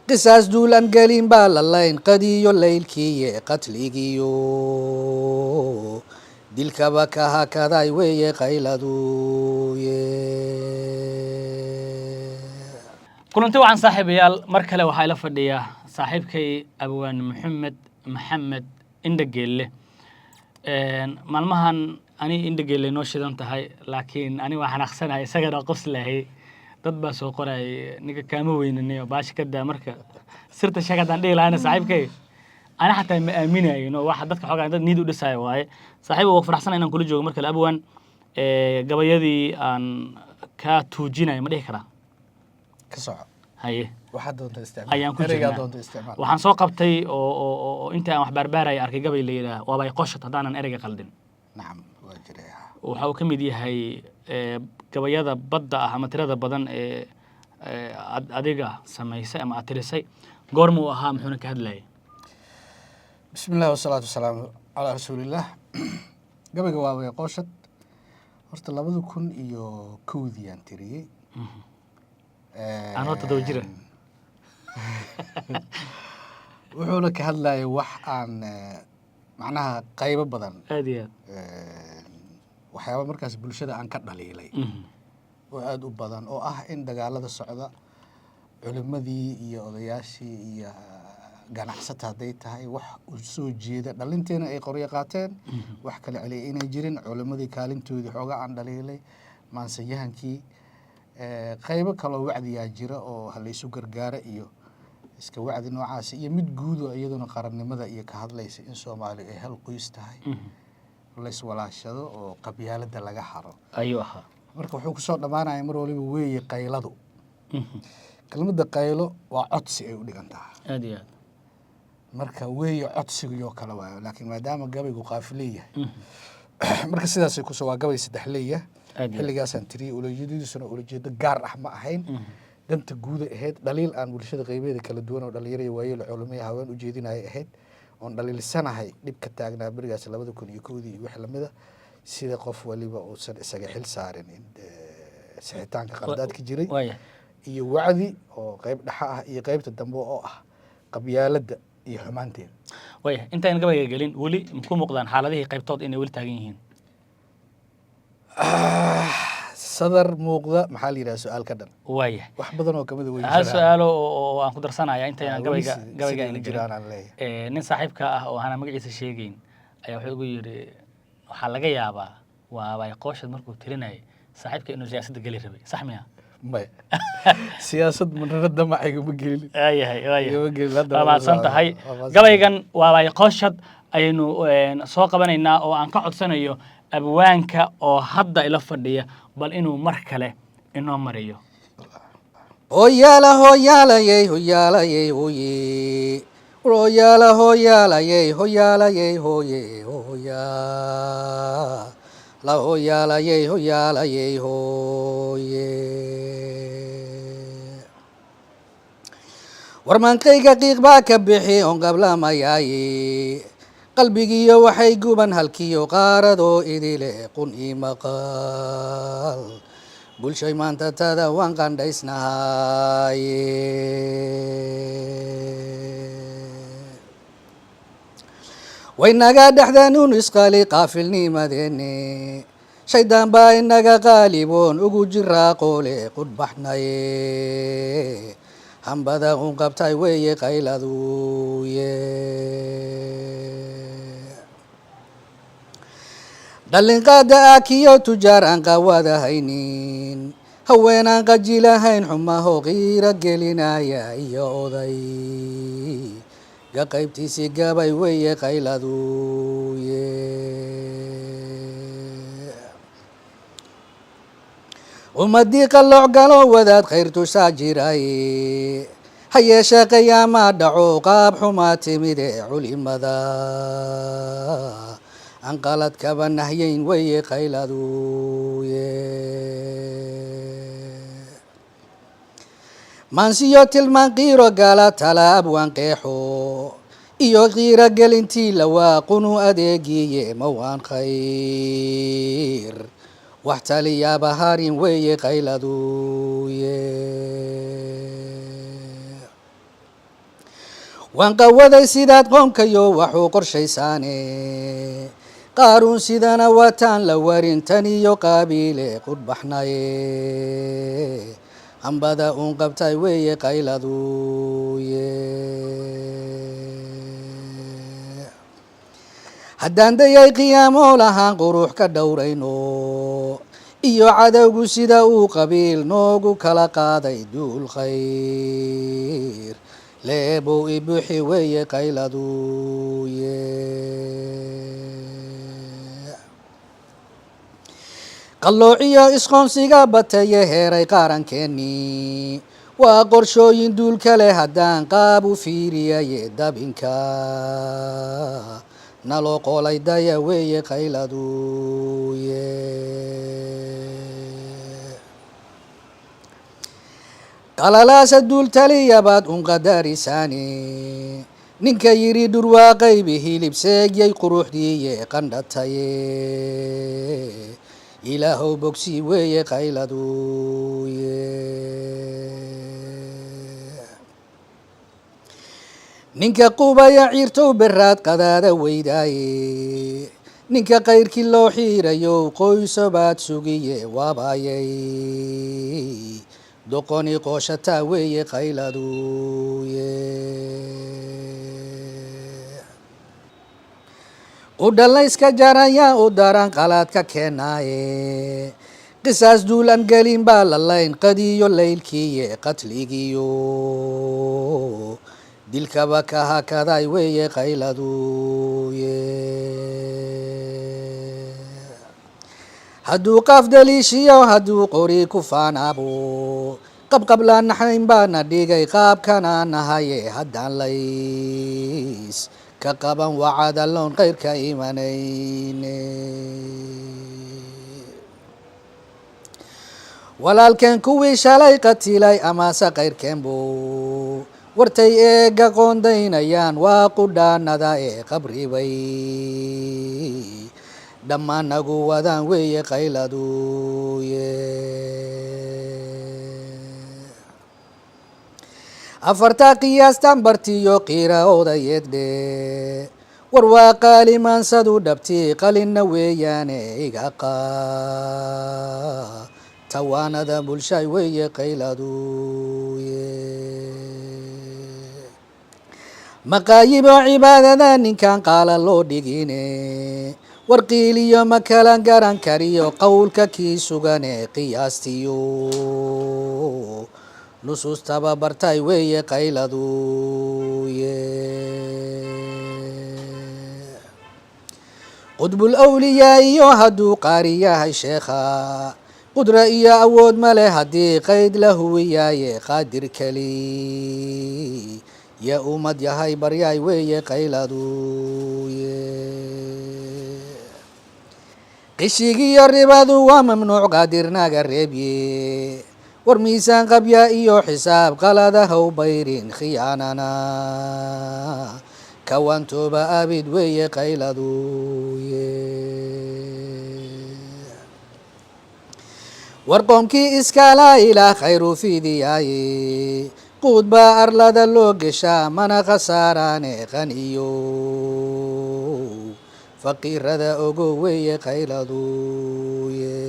Qisaas duulan gelin baa la layn qadiyo laylkiiye, qatligiyo dilkaba ka hakaday weeye qayladuye. Kulanti wacan, saaxiibayaal. Mar kale waxaa ila fadhiya saaxiibkay Abwaan Maxamed Maxamed Indhageelle. Maalmahan ani Indhageelle noo shidan tahay, laakiin ani waa xanaaqsanahay, isagana qoslahay. Dad baa soo qorayay, "Ninka kaama weynanayo, baasha ka daa." Marka sirta sheeg haddaan dhihi lahayna, saaxiibkay ani xataa ma aaminayo. No waxa dadka xoogaa dad niid u dhisaayo waaye. Saaxiib, waa faraxsanahay inaan kula joogo mar kale. Abwaan, gabayadii aan kaa tuujinayo ma dhihi karaa? Ka soco. Haye. Waxaad doonta isticmaal. Ayaan ku Ereygaa jirnaa. doonta isticmaal. Waxaan soo qabtay oo inta aan wax baarbaaraya arkay gabay la yidhaah "Waabay Qoshad", haddaanan ereyga qaldin. Nacam, waa jiray. Waxa uu ka mid yahay gabayada badda ah ama tirada badan ee ad adiga samaysay ama aad tirisay. Goormuu ahaa, muxuuna ka hadlayay? Bismi illah wasalaatu wasalaamu calaa rasuulillaah. Gabayga "Waabay Qooshad" horta 2001-dii aan tiriyey. Anoo 7 jira. Wuxuuna ka hadlayay wax aan macnaha qaybo badan, Aad iyo aad. Waxyaaba markaas bulshada aan ka dhaliilay oo aada u badan, oo ah in dagaalada socda culimadii iyo odayaashii iyo ganacsata hadday tahay wax u soo jeeda dhalinteena ay qoryo qaateen, wax kala celiyay inay jirin, culimadii kaalintoodii xoogaa aan dhaliilay, maansayahankii, qaybo kaloo wacdiyaa jira oo halaysu gargaara iyo iska wacdi noocaasi, iyo mid guud oo iyaduna qarannimada iyo ka hadlaysa in Soomaali ay hal qoys tahay, layswalaashado oo qabyaaladda laga haro. Ayuu ahaa. Marka wuxuu kusoo dhammaanaya mar waliba weeye qayladu. Kelmadda qaylo waa codsi ay u dhigan tahay. Aad iyo aad. Marka weeye codsigiyoo kale waayo, laakiin maadaama gabaygu qaafileeyahay, marka sidaasay kusoo waa gabay saddex leeya. Aad iyo aad. Xilligaasaan tiriyey. Ulajeedadiisuna ulajeedo gaar ah ma ahayn, danta guuda ahayd, dhaliil aan bulshada qaybeeda kala duwan oo dhalinyaro iyo waayeel, culimo iyo haween ujeedinaya ahayd, oon dhaliilsanahay dhibka taagnaa berigaas 2001-dii iyo wix lamida, sida qof waliba uusan isaga xil saarin in sixitaanka qaldaadka jiray, iyo wacdi oo qayb dhexa ah iyo qaybta dambe oo ah qabyaaladda iyo xumaanteeda. Waaya, intaan gabayga gelin, weli maku muuqdaan xaaladihii qaybtood inay weli taagan yihiin? Sadar muuqda, maxaa la yidhaha, su-aal ka dhan. Wax badan oo kamida way Hal jiraan. su-aalo oo aan ku darsanaya intaynan Weli gabayga gabayga sidii ayna u gelin. jiraan aan leeyahay. Nin saaxiibka ah oo aanan magaciisa sheegeyn ayaa wuxuu igu yidhi, waxaa laga yaabaa "Waabay Qooshad" markuu tirinayay saaxiibka inuu siyaasadda geli rabay. Sax miya? Maya, siyaasad manana damac igama gelin. Waayahay. Igama gelin hadda. Waa mahadsan tahay. Waa mahadsan. Gabaygan "Waabay Qooshad" ayaynu soo qabanaynaa oo aan ka codsanayo abwaanka oo hadda ila fadhiya bal inuu mar kale inoo mariyo. Hoyaala hoyaalayey hoyaalayey hoye, hoyaala hoyaalayey hoyaalayey hoye, hoyaa la hoyaalayey hoyaalayey hoye. Warmankayga qiiq baa ka bixi oon qablamayaaye, qalbigiyo waxay guban halkiyo qaaradoo idile qun ii maqal bulshay maanta tada waan qandhaysnahaye. Waynaga dhexdeenun isqali qaafilnimadeene, shaydaan baa inaga qaaliboon ugu jiraa qoole qudhbaxnaye, hambada un qabtay weeye qayladuye. Dhalinqaada akiyo tujaar aan qawada haynin, haweenaan qajilahayn, xumaho qiira gelinaya iyo oday ga qaybtiisii gabay weeye qayladuye. Ummadii qalooc galo wadaad khayr tusaa jiray, ha yeeshee qiyaamaa dhaco qaab xumaa timide, culimada aan qalad kaba nahyayn weeye qayladuye. Maansiyo tilmaan qiiro gala tala abwaan qeexo iyo qiiro gelintii lawaa qunu adeegiye mawaan khayr wax taliyaaba harin weeye qayladuye. Waan qawaday sidaad qoomkayo waxuu qorshaysaane, Qaaruun sidana waataan la warin tan iyo Qaabiile qudhbaxnaye, hambada uun qabtay weeye qayladuye. Haddaan dayay qiyaamo lahaan qurux ka dhowrayno, iyo cadowgu sida uu qabiil noogu kala qaaday duul khayr leebow ibuxi weeye qayladuye. Qalloociyo isqoonsiga bataye heeray qarankeennii, waa qorshooyin duul kale haddaan qaab u fiiriyaye, dabinka naloo qoolay daya weeye qayladuye. Qalalaasa duul taliyabaad un qadarisaane, ninka yidhi dhurwaa qaybi hilib seegyay quruxdiiye qandhataye, Ilaahow bogsii weeye qayladuye. Ninka qubaya ciirtow beraad qadaada weydaaye, ninka kayrkii loo xiirayow qoysobaad sugiye waabayay doqoni qooshataa weeye qayladuye. Qudhalayska jaraya u daran qalaad ka keenaaye, qisaas duul aan gelin baa la layn qadiyo laylkiiye, qatligiyo dilkaba ka hakaday weeye qayladuye. Hadduu qaaf daliishiyo hadduu qori ku faanaabo, qabqabla naxayn baana dhigay qaabkana nahaye, haddaan lays ka qaban wacadaloon kayrka imanayne. Walaalkeen kuwii shalay qatilay amase kayrkeenbu wartay eega qoondaynayaan, waa qudhaanada ee qabribay dhammaan nagu wadaan weeye qayladuye. Afartaa qiyaastan bartiyo qiira odayeeddhe, war waa qaalimaansadu dhabti qalinna weeyaane, iga qaa tawaanada bulshay weeye qayladuye. Maqaayibo cibaadada ninkan qaala loo dhigine, war qiiliyo ma kala garan kariyo qowlka kii sugane, qiyaastiyo nusuustaba bartay weeye qayladuye. Qudbul awliyaa iyo hadduu qaari yahay sheekha, qudra iyo awood male haddii qayd la huwiyaaye, qaadir keli ya ummad yahay baryaay weeye qayladuye. Qishigiyo ribadu waa mamnuuc qaadirnaga reebye, war miisaan qabya iyo xisaab qalada haw bayrin, khiyaanana kawaantooba abid weeye qayladuye. War qoomkii iskala ilaah khayru fidiyaaye, quud baa arlada loo geshaa mana khasaaraane, qaniyo faqiirada ogo weeye qayladuye.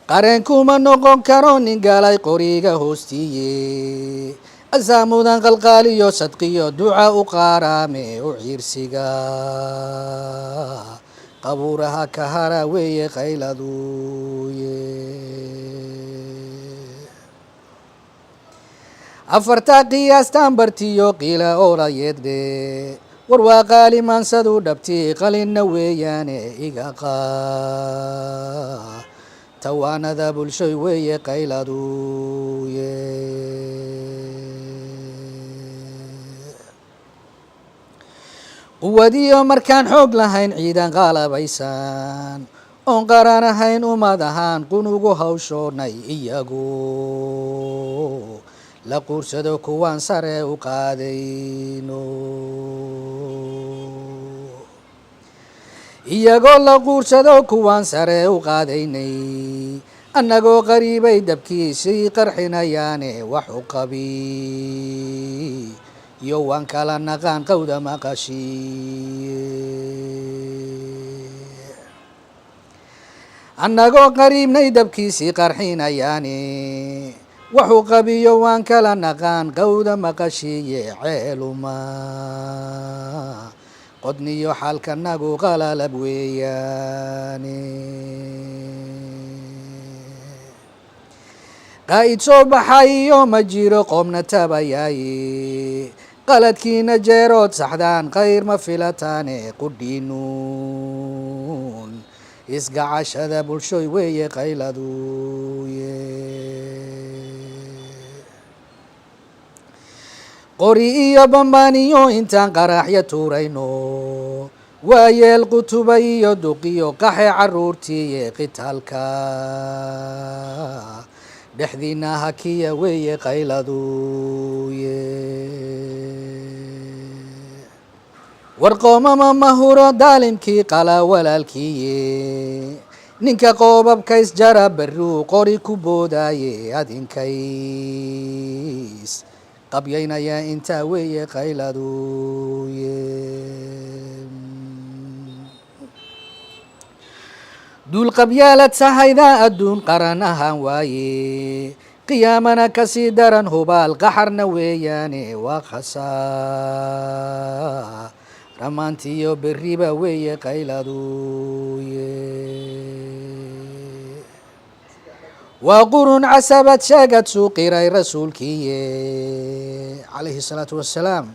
Qareenkuma noqon karo nin galay qoriga hoostiiye, asaa mudan qalqaaliyo sadqiyo duca u qaaraame, u ciirsiga qabuuraha ka hara weeye qayladuye. Afartaa qiyaastaan bartiyo qiila olayeeddhe, war waa qaalimaansadu dhabti qalinna weeyaane, iga qaa tawaanada bulshoy weeye qayladuye. Quwadiyo markaan xoog lahayn ciidan qaalabaysan oon qaran ahayn, ummad ahaan qunugu hawshoonay, iyagu la quursado kuwaan sare u qaadayno, iyagoo la quursado kuwaan sare u qaadaynay, Annagoo qariibay dabkiisii qarxinayaane, wax u qabi iyo waan kala naqaan qawda maqashiye. Annagoo qariibnay dabkiisii qarxinayaane, waxuu qabiyo waan kala naqaan qawda maqashiiye. Ceeluma qodniyo xaalkanagu qalalab weeyaane. Qaa'id soo baxayo ma jiro, qoomna tabayaaye. Qaladkiina jeerood saxdaan, khayr ma filataane. Qudhiinuun isgacashada bulshoy weeye qayladuye. Qori iyo bambaaniyo intaan qaraxya tuurayno, waayeel qutuba iyo duqiyo qaxe caruurtiiye, qitaalka dhexdiina hakiya weeye qayladuye. War qoomama ma huro daalimkii qala walaalkiiye. Ninka qoobabka isjara berruu qori ku boodaaye. Adinkays qabyaynaya intaa weeye qayladuye. Duul qabyaalad sahayda adduun qaran ahaan waaye, qiyaamana kasii daran hubaal qaxarna weeyaane. Waa khasaar ramaantiyo berriba weeye qayladuye. Waa qurun casabad sheegad suuqiray rasuulkiiye calayhi salaatu wassalaam.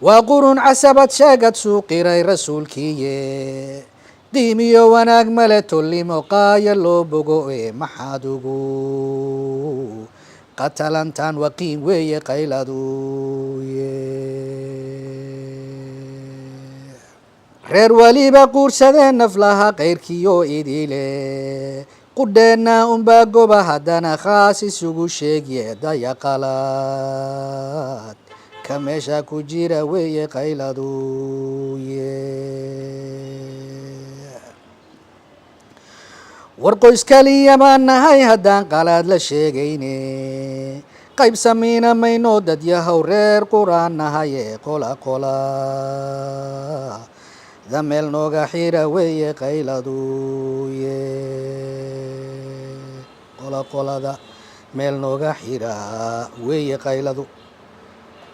Waa qurun casabad sheegad suuqiray rasuulkiiye. Qiimiyo wanaag male tollimo qaaya loo bogo ee, maxaad ugu qatalantaan waqiin weeye qayladuye. Reer waliba quursadeen naflaha kayrkiyo idile, qudheenna unbaa goba haddana khaas isugu sheegye. Dayaqalaad ka meesha ku jira weeye qayladuye. War qoys kaliya baan nahay haddaan qalaad la sheegayne, qayb samiina mayno dad yahow reer quraan nahaye. Qola qola da meel nooga xira weeye qayladuye. Qola qolada meel nooga xira weeye qayladu.